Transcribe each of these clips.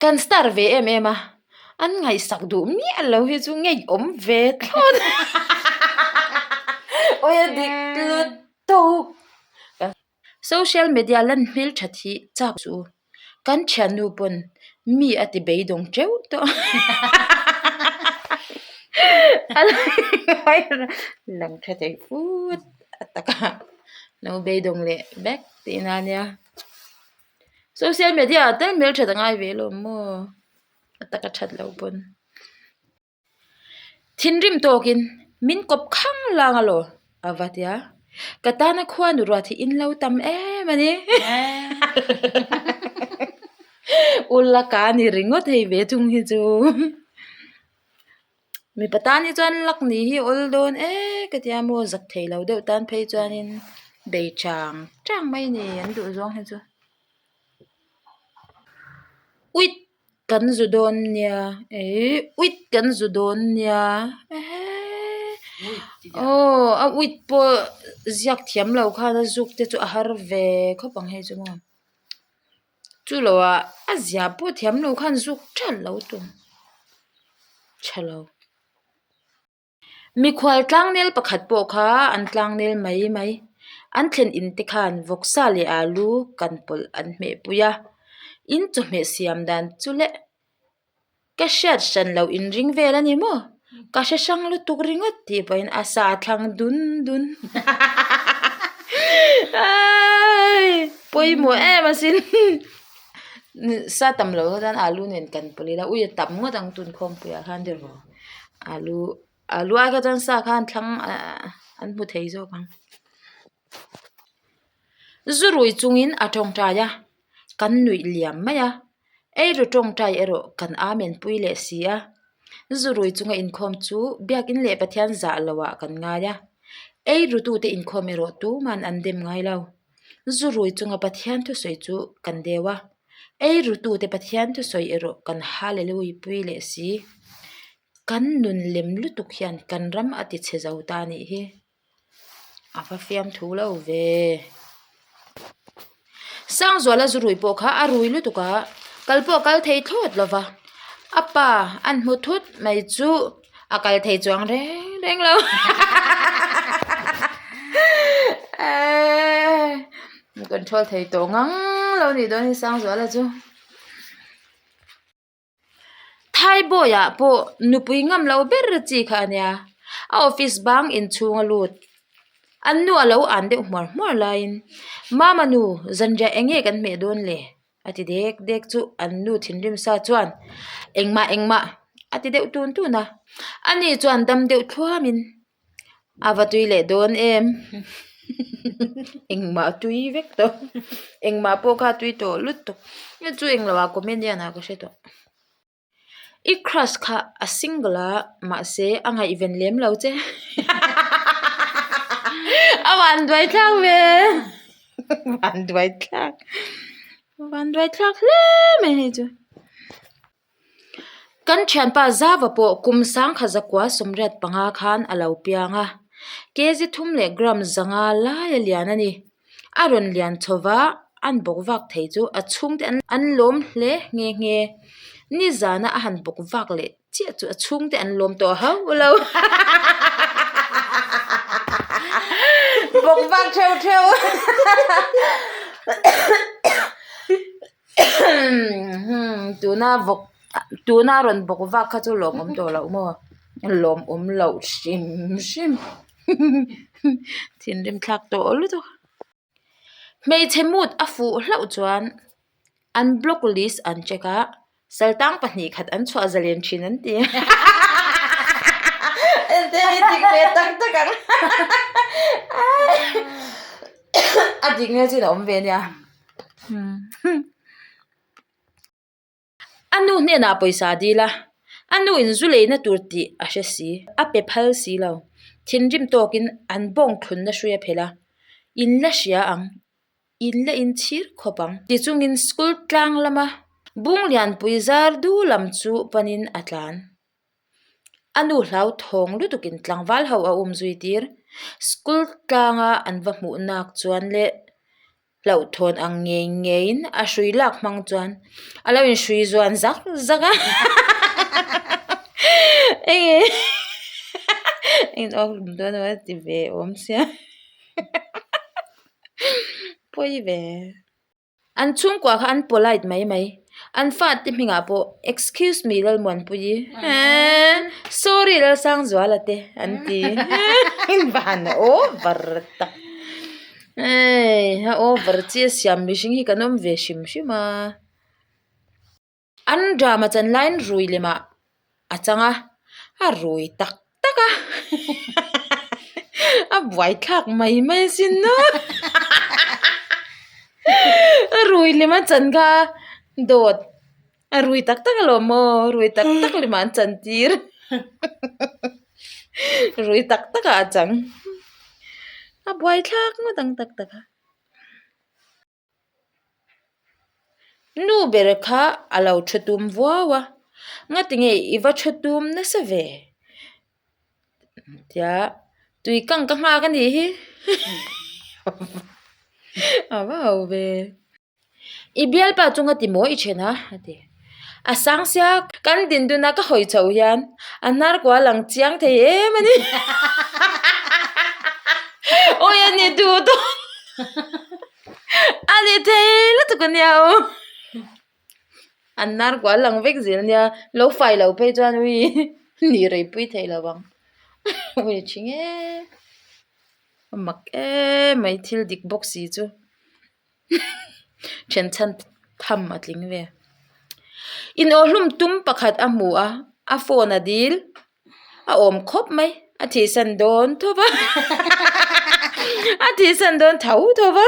Kan star ve em em a, an ngaihsak duh miah lo hi chu ngeiawm ve thlawt. Awi a dik lutuk. Social media lan hmelthat hi chak chu kan thiannu pawn mi a ti beidawng teuh tawh. Lang tha thei fut a taka lo beidawng leh vek tihna a nia. Social media ah tal hmelthat a ngai ve alawm maw a taka that loh pawn. Thinrim tawkin min kawp khang lang alaw a va tia ka tana khuanu ruat hi in lo tam em a ni ula ka ni ringawt hei ve thung hi chu mipa tan hi chuan luck nih hi awl dawn e ka tia maw zak thei lo deuh tan phei chuanin bei chang chang mai a ni an duh zawng hi chu uit. Kan zu dawn nia eh uit kan zu dawn nia ehe aw a uit pawh ziak thiam lo khan a zuk te chu a har ve khawp ang hei chu maw chu lo ah a ziah pawh thiam lo khan zuk ṭalh lo tur ṭha lo. Mikhual tlangnel pakhat pawh kha an tlangnel mai mai. An thlen in te khan vawksa leh alu kan pawlh an hmeh pui a. In chawhmeh siam dan chu leh ka hriat hran loh in ring vel a ni maw? Ka hre hrang lutuk ringawt tih pawhin a sa thlang dun dun. Pawimawh em asin. Sa tam loh chuan alu nen kan pawlh ila ui a tam ngawt ang tun khawmpuiah khan tiraw. Alu alu ai kha chuan sa kha an thlang an hmu thei zawk ang. Zu rui chungin a tawngtai a, kan nuih liam mai a, eiru tawngtai erawh kan amen pui leh si a. Zu rui chunga inkhawm chu biakin leh Pathian zah lohah kan ngai a, eiru tute inkhawm erawh tuman an dem ngai lo. Zu rui chunga Pathian thusawi chu kan deu a, ei rutute Pathian thusawi erawh kan hallelui pui leh si. Kan nun lem lutuk hian kan ram a ti chhe zo ta nih hi. A va fiamthu lo ve. Sangzuala zu rui pawh kha a rui lutuk a, kal pawh a kal thei thlawt lo va, a pa an hmu thut mai chu a kal thei chuang reng reng lo control thei tawh ngang lo nih dawn hi Sangzuala chu. Thaibawi ah pawh nupui ngam lo ber chi kha a nia a office bang inchhung a lut an nu a lo an deuh hmuar hmuar laiin mama nu zanriah eng nge kan hmeh dawn le a ti dek dek chu an nu thinrim sa chuan engmah engmah a ti deuh tun tun a ani chuan dam deuh thluam in a va tui leh dawn em engmah tui vek tawh engmah pawh kha a tui tawh lutuk chu englo ah comedian ah ka hre tawh. I crush kha a single a mahse a ngaihven lem lo che a van duai thlak ve van duai thlak van duai thlak hle mai hei chu. Kan thianpa Zava pawh kum sangkha zakua sawmriat panga khan a lo piang a kg thum leh gram zanga lai a lian a ni. A rawn lian chho va, an bawk vak thei chu a chhungte an lawm hle nghe nghe. Nizana a han bawk vak leh chiah chu a chhungte an lawm tawh hauh lo. Bawk vak theuh theuh. Tuna vawk tuna rawn bawk vak kha chu lawmawm tawh loh maw? Lawmawm loh hrim hrim. Thinrim thlak tawh lutuk. Hmeichhe mood a fuh hlauh chuan an block list an check a, saltang 2 khat an chhuah zalen thin an ti. Ente hi dik ve tak tak ang. A dik nge chin a awm ve nia. A nu hnenah pawisa a dil a, a nu in zu leina tur tih a hre si, a pe phal si lo. Thinrim tawkin an bawng thlunna hrui a phelh a, In la hria ang, in la inchhir khawp ang. Tichungin school tlang lama bung lianpui zar du lam chu panin a tlan. A nu hlauthawng lutukin tlangval ho a um zui tir. School tlanga an va hmuh nak chuan leh. Hlauhthawn ang ngei ngeiin a hrui lak hmang chuan a lo inhrui zuan zak zak a enge engin awk hlum dawn emaw a ti ve awm sia pawi ve. An chhungkua kha an polite mai mai. An fate hmingah pawh excuse me Lalmuanpuii eehh sorry Lalsangzuala te an ti van over tak eii a over chi a siam mihring hi kan awm ve hrim hrim a. An drama chan laiin rui lemah a chang a, a rui tak tak a, a buaithlak mai mai asin aw a rui lem a chan kha dawt a rui tak tak alawm aw rui tak tak lemah an chan tir rui tak tak ah a chang a buaithlak ngawt ang tak tak a. Nu ber kha a lo thu tum vuau a, ngati nge i va thu tum nasa ve? Tia tui kang ka nghak a nih hi a va ho ve. I bialpa chu ngati maw i then a? a ti. A sang sia kan din dun a ka hawi chhoh hian a hnar kual ang chiang thei em a ni. Awi a ni duh dawn. A ni thei lutuk a nia aw an nar kual lang vek zel nia lo fai lo phei chuan ui ni rei pui thei lo ang ui a thi nge a mak em mai thil dik bawk si chu then chhan tham a tling ve inawhhlum tum pakhat a hmu a a phone a dil. A awm khawp mai a thihsan dawn tho va a thihsan dawn tho tho va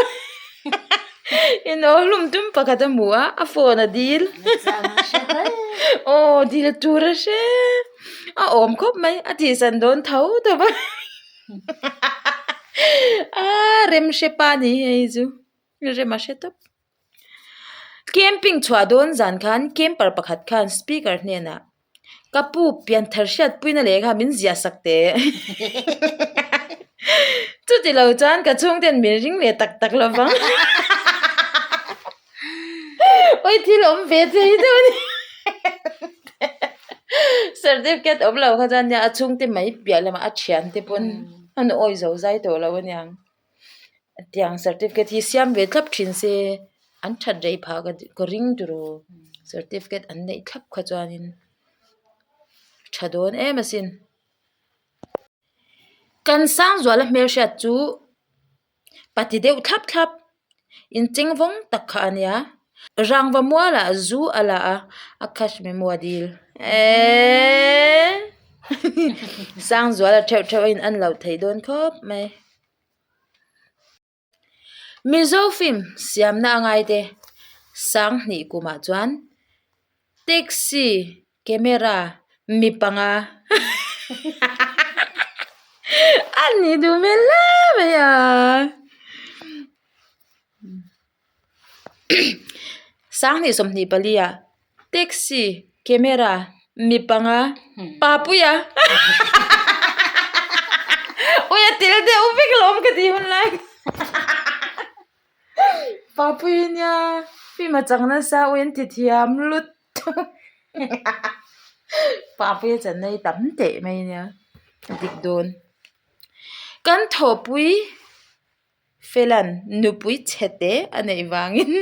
inawhhlum tum pakhat a hmu a a phone a dil aw dil tur a hre a awm khawp mai a thihsan dawn tho tho va a rem hre pa ni hei chu rem a hre tawp. Camping chhuah dawn zan khan camper pakhat khan speaker hnenah Ka pu pianthar hriatpuina leh kha min ziah sak teh. Chuti lo chuan ka chhungten min ring leh tak tak lo vang. Oi thil awm ve thei deuh a ni. Certificate awm lo kha chuan nia a chhungte mai piah lamah a thiante pawn an awi zo zai tawh lo a niang. Tiang certificate hi siam ve thlap thin se an that rei phah ka ring turu certificate an neih thlap kha chuanin tha dawn em asin. Kan Sangzuala hmelhriat chu pati deuh thlap thlap incheng vawng tak kha a nia rangva mualah zu a la a a cash memo a dil eeeee Sangzuala theuh theuh a in an loh theih dawn khawp mai. Mizo film siamna a ngai te sanghnih kumah chuan taxi camera mi panga a ni duh hmel hle mai a. Sanghnih 24 ah taxi camera mi panga papuia ui a tel deuh vek alawm ka tih hun lai papuia nia film a chang nasa ui an ti thiam lutuk papuia channa hi tam teh mai ania a dik dawn kan thawhpui. Felan nupui chhe te a neih vangin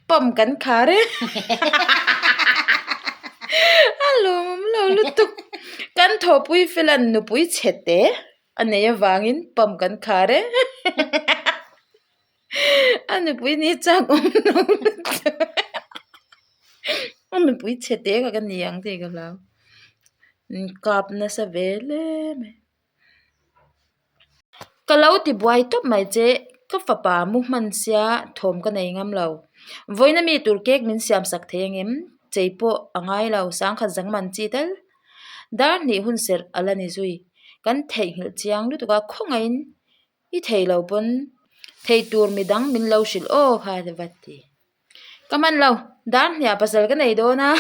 pump kan khar e a lawmawm lo lutuk kan thawhpui Felan nupui chhe te a neih avangin pump kan khar e a nupui ni chak awm lo lutuk a nupui chhe te kha ka ni ang tih ka hlau kap nasa ve hle mai. Ka lo ti buai tawp mai che, ka fapa mu hman sia thawm ka nei ngam lo. Vawiina mi tur cake min siam sak thei angem? Chei pawh a ngai lo, sangkhat zang man chi tal. Dar hnih hun serh a la ni zui. Kan theihnghilh chiang lutuk a, khawngaihin i thei lo pawn thei tur midang min lo hrilh aw kha va ti. Ka hman lo, dar hniah pasal ka nei dawn a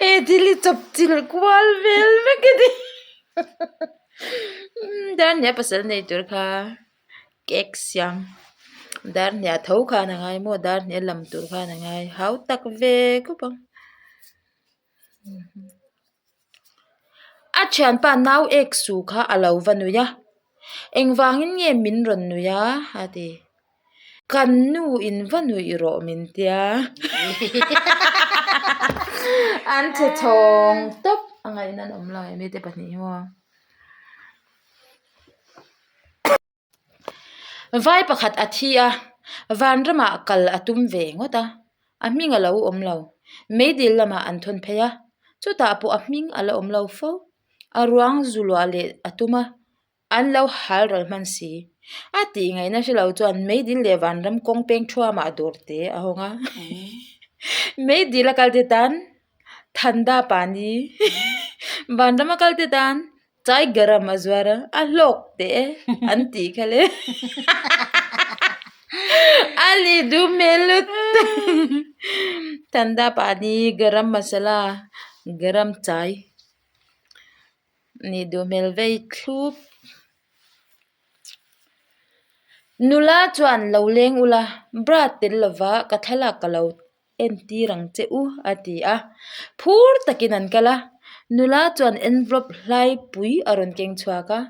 he thil hi chawp chilh kual vel vek a ni dar hniah pasal nei tur kha. Cake siam dar hniah tho khan a ngai maw dar hniah lam tur khan a ngai hau tak ve khawp ang. A thianpa nau ek su kha a lo va nui a, engvangin nge min rawn nui a? a ti. Kan nu in va nuih rawh min tia. An che chhawng tawp a ngaihna an awm lo e mite pahnih hi maw. Vai pakhat a thi a, vanramah kal a tum ve ngawt a, a hming a lo awm lo. Meidil lamah an thawn phei a, chutah pawh a hming a la awm lo fo. A ruang zu luah leh a tum a, an lo hal ral hman si. A tih ngaihna hre lo chuan meidil leh vanram kawng peng thuamah dawr te a hawng a. Meidil a kal te tan Thanda Pani, vanram a kal te tan Chai garam a zuar a, a hlawk teh e an tih kha le. A ni duh hmel lutuk. Thanda pani garam masala garam chai ni duh hmel vei thlup. Nula chuan lo leng ula bra tel lova ka thlalak ka lo entir ang che u a ti a, phur takin an kal a, nula chuan envelope hlai pui a rawn keng chhuak a,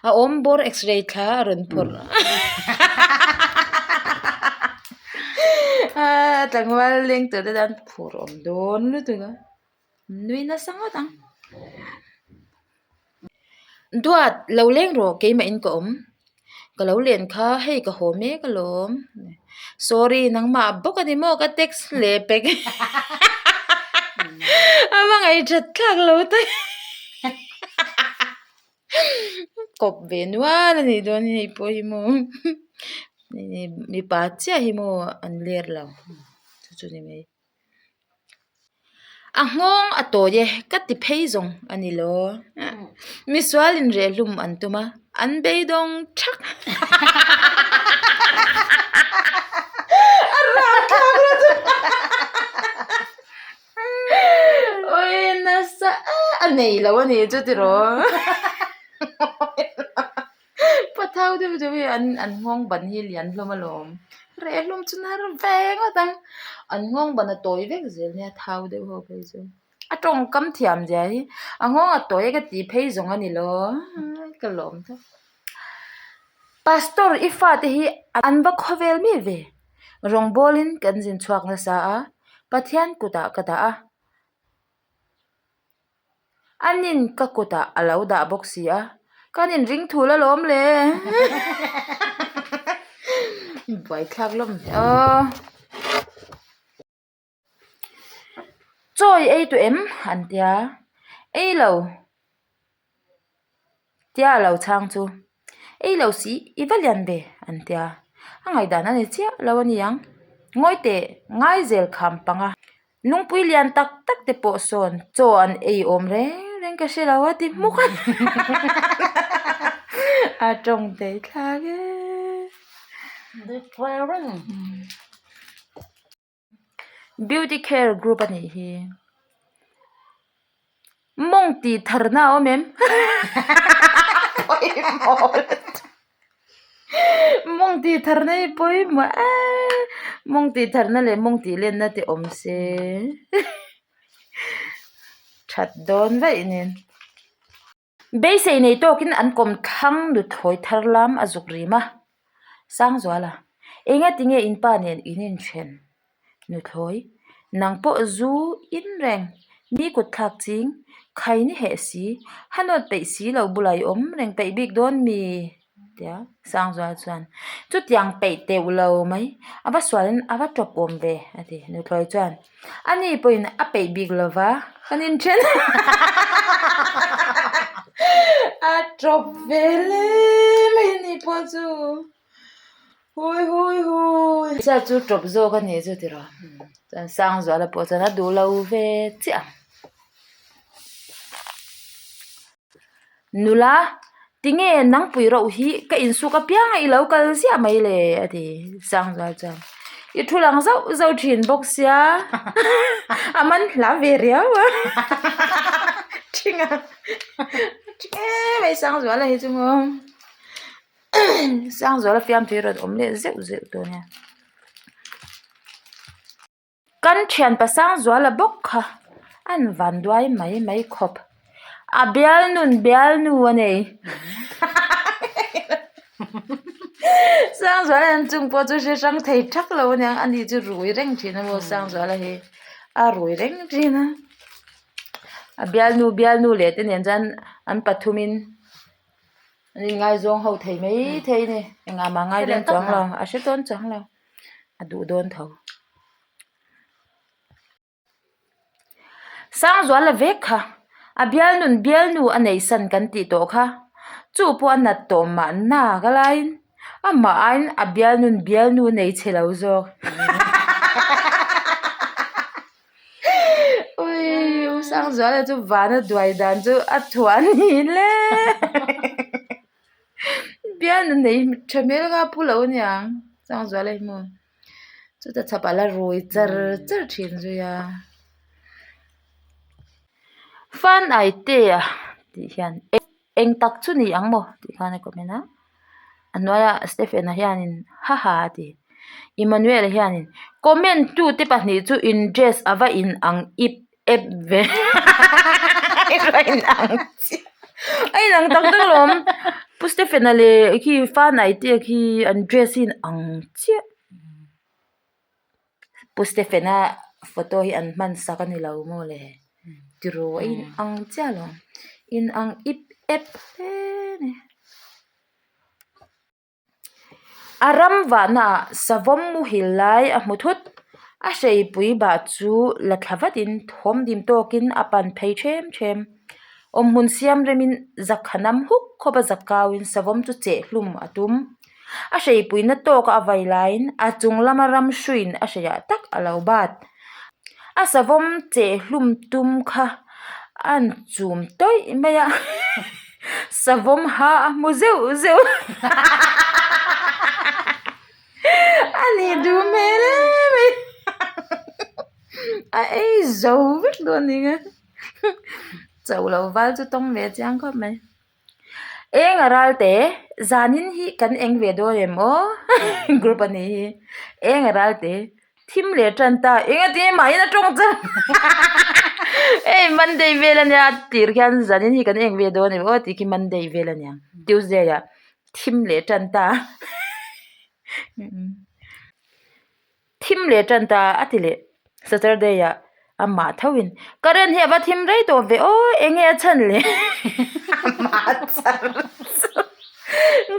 a awm bawr x-ray thla a rawn phawrh a, tlangval leng tur te tan phur awm dawn lutuk a, nui nasa ngawt ang. Duat, lo leng rawh keimah in ka awm. Ka lo len kha hei ka haw mek alawm. Sorry, nangmah bawk a ni maw ka text leh pek. A va ngaihṭhat thlak lo tak. Kawp ve nual a nih dawn hi hei pawh hi maw. Mipa chiah hi maw an ler lo chu chu ni mai. A nghawng a tawi e, ka ti phei zawng a ni lo. Misual in reh hlum an tum a, an beidawng thak. A rapthlak lutuk. Oi nasa a nei lo a ni chu tiraw. Pathau deuh deuh hi an an nghawng ban hi lian hlawm alawm reh hlawm chu nar ve ngawt ang an nghawng ban a tawi vek zel nia thau deuh ho phei chu a tawngkam thiam zia hi a nghawng a tawi a ka tih phei zawng a ni lo ka lawm tawp pastor i fate hi an va khawvel mi ve rawngbawlin kan zin chhuak nasa a Pathian kutah ka dah a. A nin ka kutah a lo dah bawk si a, ka nin ring thul alawm le. Buaithlak lawm aw. Chawi ei tawh em? an tia. Ei lo. Tia a lo chhang chu. Ei lo si, i va lian ve an tia. A ngaihdan a ni chiah lo a ni ang. Ngawi teh, ngai zel kham pang a. Lungpui lian tak tak te pawh sawn chaw an ei awm reng reng ka hre lo a ti hmuk a. A tawng thei thlak e. Beauty care group a nih hi. Mawng tih tharna a awm em? Mawng tih tharna hi pawimawh e mawng tih tharna leh mawng tih lenna te awm se that dawn vaih nen. Beisei nei tawkin an kawm thlang nuthlawi thar lam a zuk rim a, Sangzuala, Enga tinge in pa nen in inthen? Nuthlawi, Nang pawh zu in reng, mi kut thlak ching, khai ni heh si, ha nawt peih si lo bulah i awm reng peih bik dawn mi? Tia Sangzuala chuan, Chutiang peih teuh lo mai, a va sualin a va tawp awm ve, a ti. Nuthlawi chuan, Ani pawhin a peih bik lo va, kan inthen a tawp ve hle mai a ni pawh chu. Hui hui hui. Hmeichhia chu tawp zawk a ni chu tiraw. Chuan Sangzuala pawh chuan a duh lo ve chiah ang. Nula, tinge nangpui rauh hi ka insuk apiang a i lo kal ziah mai le a ti Sangzual chuan. I thu lang zauh zauh thin bawk sia a man hla ve riau a ṭhing a ṭhing em mai Sangzuala hi chu maw. Sangzuala fiamthu hi rawn awm leh zeuh zeuh tawh nia. Kan thianpa Sangzuala bawk kha an van duai mai mai khawp. A bialnun bialnu a nei. Sangzuala hian chung pawh chu hre hrang thei thak lo a nia ani chu rui reng thin a maw Sangzuala hi a rui reng thin a. A bialnu bialnu leh te nen chuan an pathumin an inngaizawng ho thei mai thei a ni. Engah mah ngai dawn chuang lo a hre dawn chuang lo a duh dawn tho. Sangzuala vek kha a bialnun bialnu a neih san kan tih tawh kha chu pawh a nat tawh mahna ka laiin amah aiin a bialnun bialnu a nei chhe lo zawk. Ui u Sangzuala chu vana duai dan chu a thuah a ni le bialnu nei tha hmel kha a pu lo aniang Sangzuala hi maw. Chuta chhapah la rui char char thin zui a fan ai te a tih hian eng tak chu ni ang maw tih khan a comment a a hnuaiah Stephen a hianin haha a ti Emmanuel a hianin comment tu te pahnih chu in dress a va in ang ip ep ve a in ang chiah a in ang tak tak alawm pu Stephen a leh khi fan ai te khi an dress hi in ang chiah. Pu Stephen-a photo hi an hman sak a ni lo maw le tiraw a in ang chiah lo in ang ip ep hle a ni. A ram vahna ah savawm muhil lai a hmu thut a hreipui bah chu la thla vatin thawm dim tawkin a pan phei them them awmhmun siam remin zakhanam huk khawp a zakauin savawm chu cheh hlum a tum. A hreipuina tawka a vai laiin a chung lama ram hruiin a hreiah tak a lo bat. A savawm cheh hlum tum kha a an chum tawih mai a, savawm ha a hmu zeuh zeuh a nih duh hmel em mai a ei zo vek dawn a ni ang a, cho loh val chu tawng ve chiang khawp mai. Eng a ral te zanin hi kan eng ve dawn em aw group a nih hi eng a ral te thim leh tan ta eng a ti mahin a tawng chang hei monday vel a nia tir khian zanin hi kan eng ve dawn em aw tih khi monday vel a nia tuesday ah thim leh tan ta. Thim leh tan ta a ti leh Saturday ah amah tho in current hi a va thim rei tawh ve aw eng nge a chhan le amah char char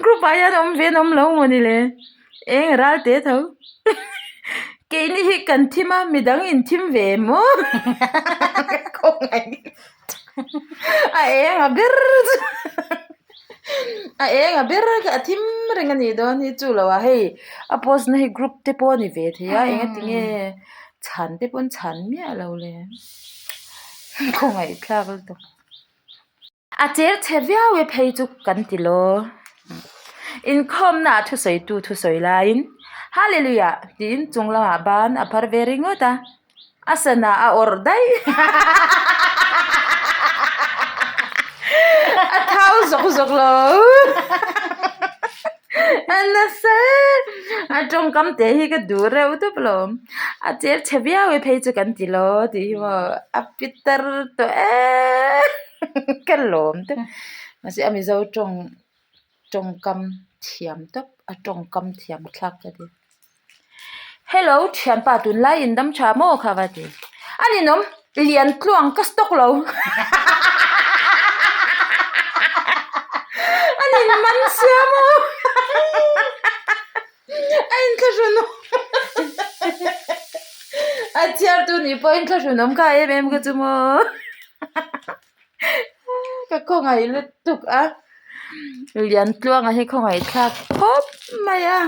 group ah hian awm ve an awm lo maw ni le eng a ral te tho keini hi kan thim a midang in thim ve maw khawngaih a eng a ber chu a eng a ber kha a thim reng a nih dawn hi chu lo ah hei a post na hi group te pawh a ni ve thei a eng ati nge chhan te pawn chhan miah lo le khawngaih thlak lutuk a cher chhe viau e phei chu kan ti law inkhawmna ah thusawi tu thusawi laiin hallelujah tiin chung lamah ban a phar ve ringawt a. A sana a awrh daih. A thau zawk zawk lo. A nasa e. A tawngkam te hi ka duh reuh tawp lo. A cher chhe viau e phei chu kan ti lo tih hi maw a pitar tawh e. Ka lawm tawp. Mahse a Mizo tawng tawngkam thiam tawp a tawngkam thiam thlak ka ti. Hello thianpa tunlai in dam tha maw kha va ti a ninawm lian tluang ka stock lo a nin man sia maw a inthlahrun awm a chhiar tu nih pawh a inthlahrun awm kha em em kha chu maw. Ka khawngaih lutuk a Liantluanga hi khawngaih thlak khawp mai a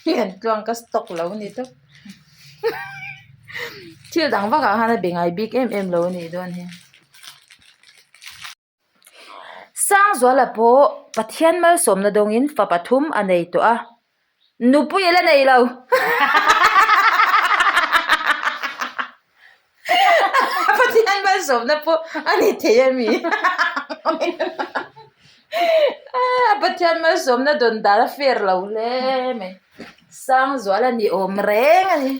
Liantluang ka stock lo a ni tawp thil dang vak ah khan a be ngai bik em em lo a nih dawn hi. Sangzuala pawh Pathian malsawmna dawngin fa pathum a nei tawh a. Nupui a la nei lo. Pathian malsawmna pawh a ni thei a mi? A Pathian malsawmna dawn dan a fair lo hle mai. Sangzuala ni awm reng a ni.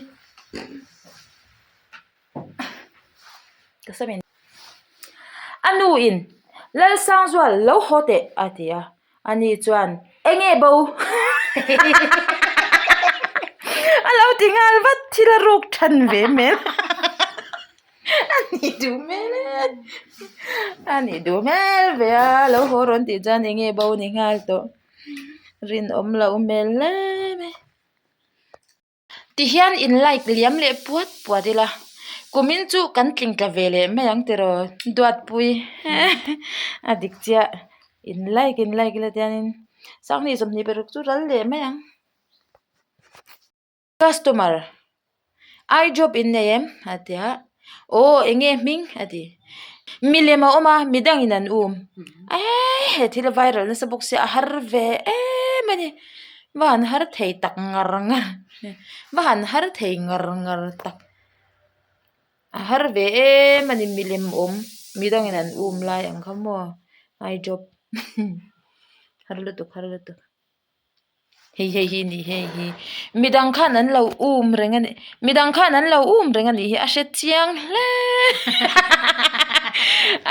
A nu in Lalsangzual lo haw teh a ti a, ani chuan enge bo a lo ti nghal vat thil a ruk than ve hmel a nih duh hmel e a nih duh hmel ve a lo haw rawn tih chuan enge bo ni nghal tawh rinawm loh hmel hle mai. Ti hian in like liam leh puat puat ila kumin chu kan tling tla ve leh mai ang tiraw Duatpui a dik chiah in like in like ila tianin Sanghnih 26 chu ral leh mai ang. Customer I job in nei em a ti a aw eng nge hming a ti milem a awm a midangin an um eee he thil a viral nasa bawk sia a har ve em a ni va han har thei tak ngar ngar va han har thei ngar ngar tak a har ve em a ni milem awm midangin an um lai ang kha maw I job har lutuk har lutuk. Hei hei hi ni hei hi midang khan an lo um reng a ni midang khan an lo um reng a nih hi a hre chiang hle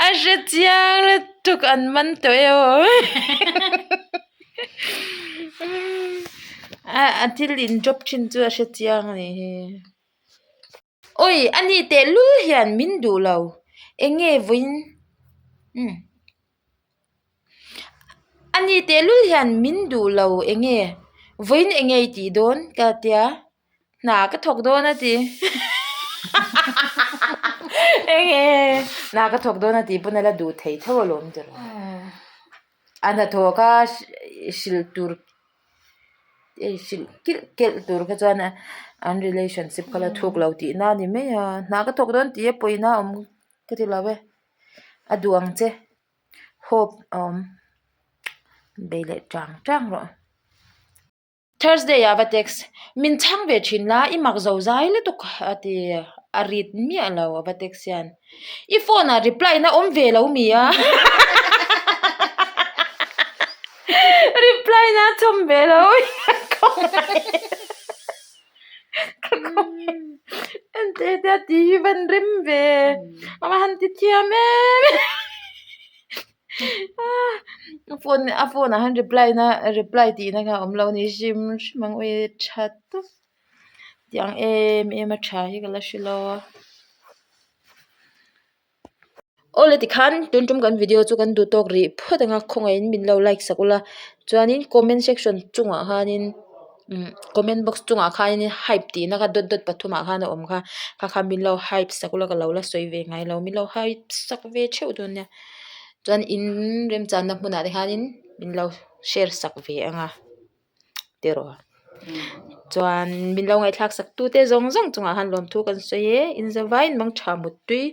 a hre chiang lutuk an man tawh e aw a thil in drop thin chu a hre chiang a nih hi. Awi a ni tehlul hian min duh lo eng nge vawiin umm a ni tehlul hian min duh lo eng nge vawiin eng nge i tih dawn ka tia hna ka thawk dawn a ti eng nge hna ka thawk dawn a tih pawn a la duh thei tho alawm tiraw a hnathawh kha hrilh tur. Hei hrilh kilh kelh tur kha chuan an relationship kha la thuk lo tih na a ni mai a hna ka thawk dawn tih a pawina a awm ka ti lo e a duh ang che hope a awm bei leh tang tang rawh Thursday ah va text min chhang ve thin la i mak zo zai lutuk a ti a rit miah lo a va text hian. I phone ah reply na awm ve lo mi a reply na chhawm ve lo ente tia ti hi van rem ve a va han ti thiam em a phone a phone ah hian reply na reply tih na kha a awm lo a ni hrim hrim ang ui tha tawp tiang em em a tha hi ka la hre lo a. Awle tikhan tun tum kan video chu kan duh tawk rih phawt ang a khawngaihin min lo like sak ula chuanin comment section chungah khanin umm comment box chungah khanin hype tih na kha dot dot pathum ah khan a awm kha kha kha min lo hype sak ula ka lo la sawi ve ngai lo min lo hype sak ve theuh dawn nia chuan in remchanna hmunah te khanin min lo share sak ve ang a. tiraw chuan min lo ngaihthlak sak tu te zawng zawng chungah khan lawmthu kan sawi e in zavaiin mangtha muttui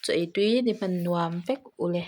chaw ei tui ni hman nuam vek ule.